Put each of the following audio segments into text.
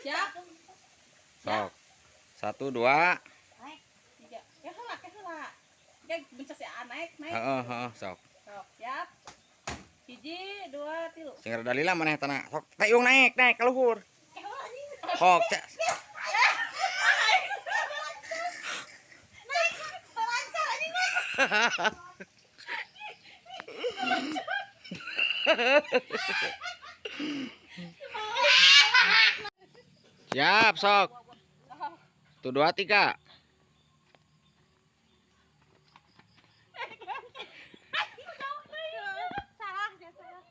Siap. Sok. 1 2 naik 3. Ya heula, ke heula. Ya bencas ya naik, naik. Heeh, heeh, sok. Sok, siap. 1 2 3. Sing rada lila maneh tanah. Sok, tayung naik, naik ka luhur. Hok, cek. Naik, lancar anjing naik. Siap, sok. 1 2 3. Salah, ya salah.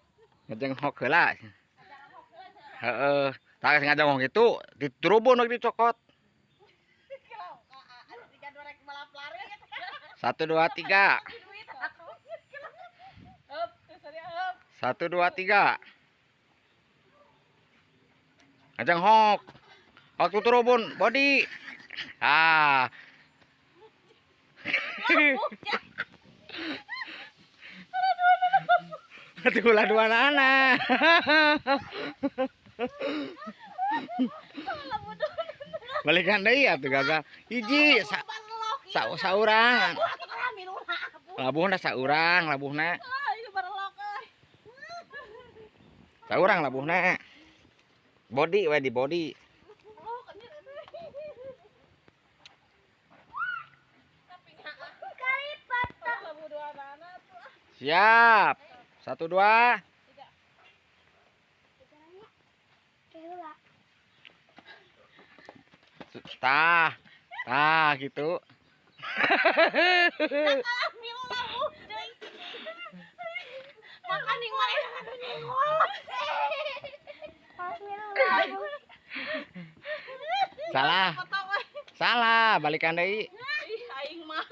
Ngajeng hok heula. Heeh, tah geus ngajeng hok itu diturubun we dicokot. 1 2 3. 1 2 3. Ngajeng hok. Hok tuturubun body. Ah. Atuh ulah dua anak. Balikan deui atuh gagal. Hiji sa saurang. Labuhna saurang, labuhna. Saurang labuhna. Body we di body. Siap. 1 2 3. Tah, tah gitu. Salah. Salah, balikan deui. Aing mah.